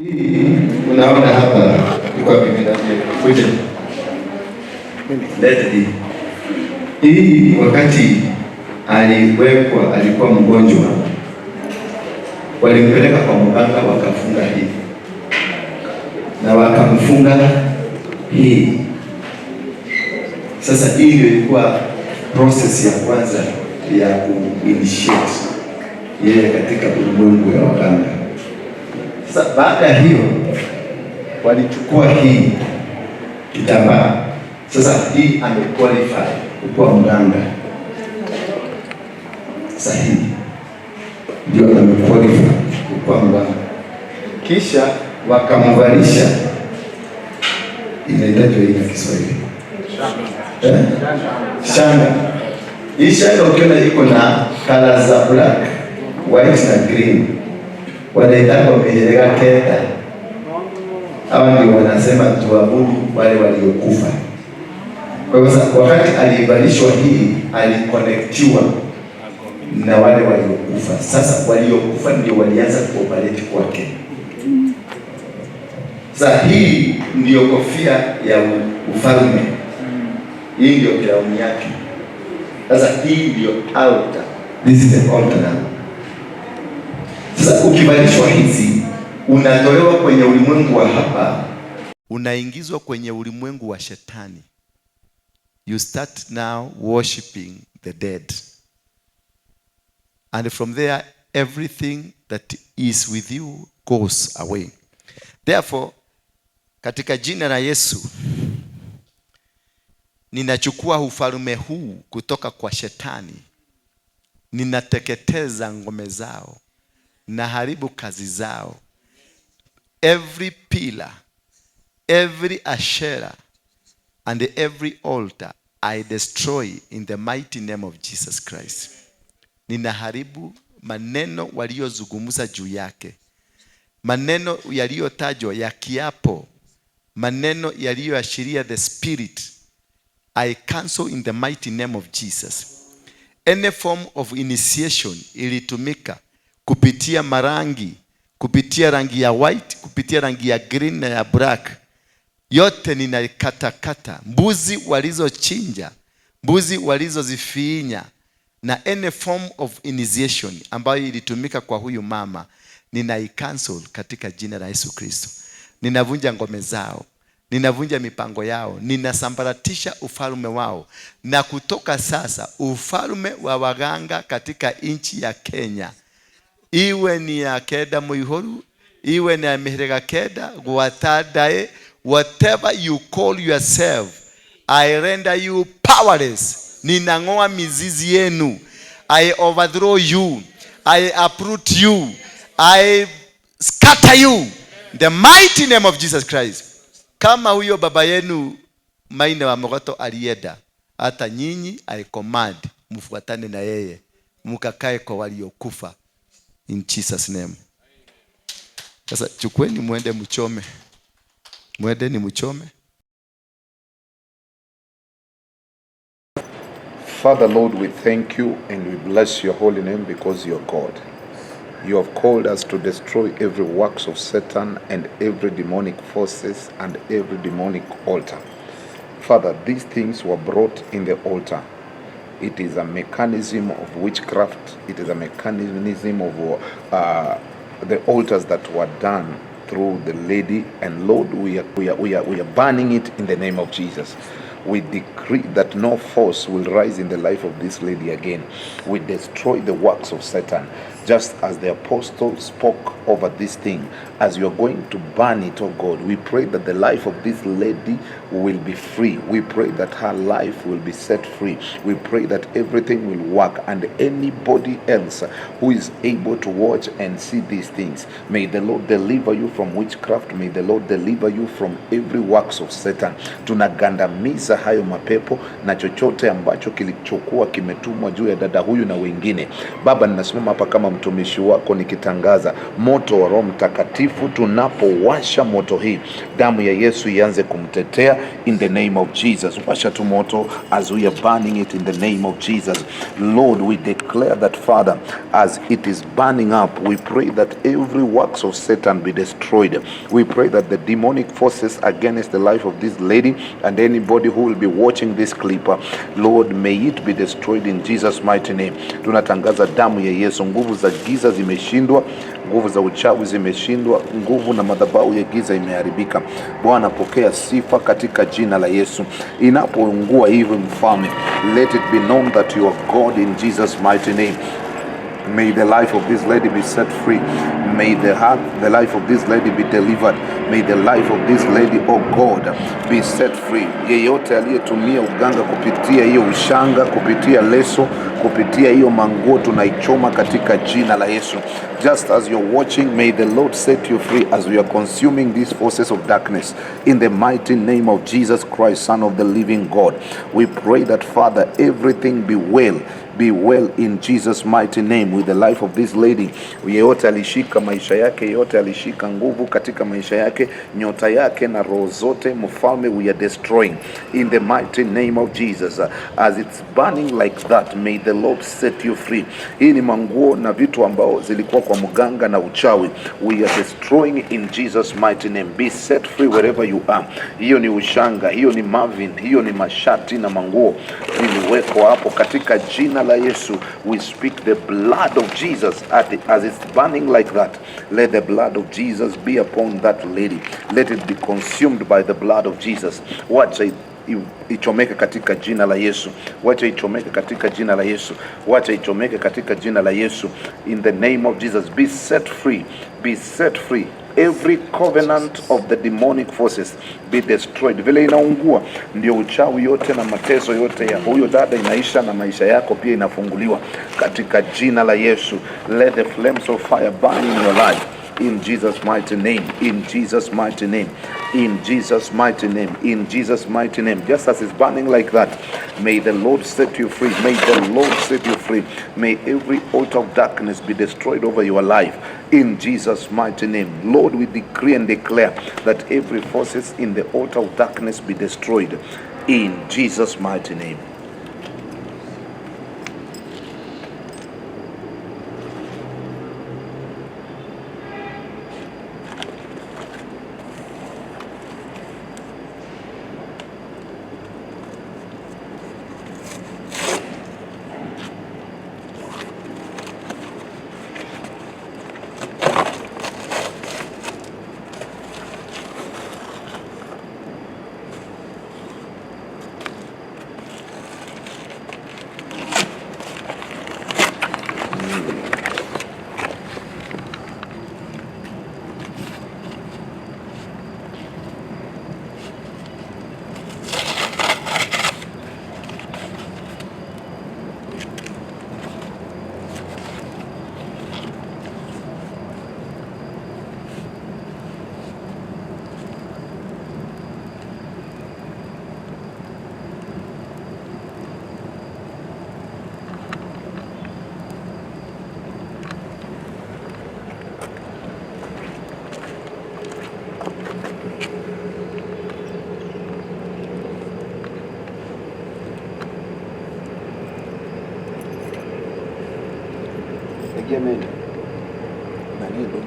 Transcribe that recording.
Hii unaona hapa iko mimi na kuja. Lete hii. Hii wakati aliwekwa, alikuwa mgonjwa, walimpeleka kwa mganga, wakafunga hii na wakamfunga hii. Sasa hii ndio ilikuwa process ya kwanza ya kuinitiate yeye katika ulimwengu ya waganga. Sasa baada ya hiyo walichukua hii kitambaa. Sasa hii amequalify kukuwa mganga. Sasa hii ndio amequalify kukuwa mganga, kisha wakamvalisha, inahitajwa hii na Kiswahili, eh? Shanga. Hii shanga ukiona iko na color za black, white na green, wanaitangwa mihirĩga kenda. Hawa ndio wanasema tuabudu wale waliokufa. Kwa hivyo sasa, wakati alivalishwa hii, aliconnectiwa na wale waliokufa. Sasa waliokufa ndio walianza kuoperate kwake. Sasa hii ndiyo kofia ya ufalme, hii ndio crown yake. Sasa hii ndio altar, this is the altar now. Sasa ukivalishwa hizi, unatolewa kwenye ulimwengu wa hapa, unaingizwa kwenye ulimwengu wa shetani. You start now worshiping the dead, and from there everything that is with you goes away. Therefore, katika jina la Yesu ninachukua ufalme huu kutoka kwa shetani, ninateketeza ngome zao, naharibu kazi zao. Every pillar, every Asherah and every altar I destroy in the mighty name of Jesus Christ. Ninaharibu maneno waliozungumza juu yake, maneno yaliyotajwa ya kiapo, maneno yaliyoashiria the spirit, I cancel in the mighty name of Jesus. Any form of initiation ilitumika kupitia marangi, kupitia rangi ya white, kupitia rangi ya green na ya black, yote ninaikatakata. Mbuzi walizochinja, mbuzi walizozifiinya na any form of initiation ambayo ilitumika kwa huyu mama ninaicancel katika jina la Yesu Kristo. Ninavunja ngome zao, ninavunja mipango yao, ninasambaratisha ufalme wao, na kutoka sasa ufalme wa waganga katika nchi ya Kenya, iwe ni ya Kenda Muihoru, iwe ni ya Mihirĩga Kenda, Gwatadae, whatever you call yourself, I render you powerless. Ninang'oa mizizi yenu. I overthrow you. I uproot you. I scatter you. In the mighty name of Jesus Christ. Kama huyo baba yenu Maina wa Mogoto alienda, hata nyinyi I command mfuatane na yeye, mkakae kwa waliokufa in Jesus name. Sasa chukueni muende mchome, mwende ni mchome. Father, Lord, we thank you and we bless your holy name because you're God. You have called us to destroy every works of Satan and every demonic forces and every demonic altar. Father, these things were brought in the altar. It is a mechanism of witchcraft. It is a mechanism of the altars that were done through the lady. And Lord, we are burning it in the name of Jesus. We decree that no force will rise in the life of this lady again. We destroy the works of Satan, just as the apostle spoke over this thing. As you are going to burn it, oh God, we pray that the life of this lady will be free. We pray that her life will be set free. We pray that everything will work, and anybody else who is able to watch and see these things, may the Lord deliver you from witchcraft. May the Lord deliver you from every works of Satan. Tunagandamiza Tunaangamiza hayo mapepo na chochote ambacho kilichokuwa kimetumwa juu ya dada huyu na wengine. Baba, ninasimama hapa kama mtumishi wako nikitangaza moto wa Roho Mtakatifu. Tunapowasha moto hii, damu ya Yesu ianze kumtetea in the name of Jesus. Washa tu moto as we are burning it in the name of Jesus. Lord, we declare that, Father, as it is burning up, we pray that every works of Satan be destroyed. We pray that the demonic forces against the life of this lady and anybody who will be watching this clip, Lord, may it be destroyed in Jesus' mighty name. Tunatangaza damu ya Yesu, nguvu za giza zimeshindwa, nguvu za uchawi zimeshindwa, nguvu na madhabahu ya giza imeharibika. Bwana, pokea sifa katika jina la Yesu. Inapoungua hivi, Mfalme, let it be known that you are God in Jesus' mighty name. May the life of this lady be set free. May the life of this lady be delivered. May the life of this lady, oh God, be set free. Yeyote aliyetumia uganga kupitia hiyo ushanga, kupitia leso, kupitia hiyo manguo, tunaichoma katika jina la Yesu. Just as you're watching, may the Lord set you free as we are consuming these forces of darkness. In the mighty name of Jesus Christ, Son of the living God, we pray that, Father, everything be well, be well in Jesus' mighty name with the life of this lady. Yeyote alishika maisha yake, yeyote alishika nguvu katika maisha yake, nyota yake na roho zote, Mfalme, we are destroying in the mighty name of Jesus. As it's burning like that, may the Lord set you free. Hii ni manguo na vitu ambao zilikuwa kwa mganga na uchawi. We are destroying in Jesus' mighty name. Be set free wherever you are. Hiyo ni ushanga, hiyo ni Marvin, hiyo ni mashati na manguo ziliwekwa hapo katika jina la Yesu. We speak the blood of Jesus as it's burning like that. Let the blood of Jesus be upon that lady. Let it be consumed by the blood of Jesus. Wacha ichomeke katika jina la Yesu. Wacha ichomeke katika jina la Yesu. Wacha ichomeke katika jina la Yesu. In the name of Jesus, be set free. Be set free. Every covenant of the demonic forces be destroyed. Vile inaungua ndio uchawi yote na mateso yote ya huyo dada inaisha, na maisha yako pia inafunguliwa katika jina la Yesu. Let the flames of fire burn in your life. In Jesus' mighty name, in Jesus' mighty name, in Jesus' mighty name, in Jesus' mighty name. Just as it's burning like that, may the Lord set you free. May the Lord set you free. May every altar of darkness be destroyed over your life. In Jesus' mighty name. Lord, we decree and declare that every forces in the altar of darkness be destroyed. In Jesus' mighty name. Egemeni. Nani ndo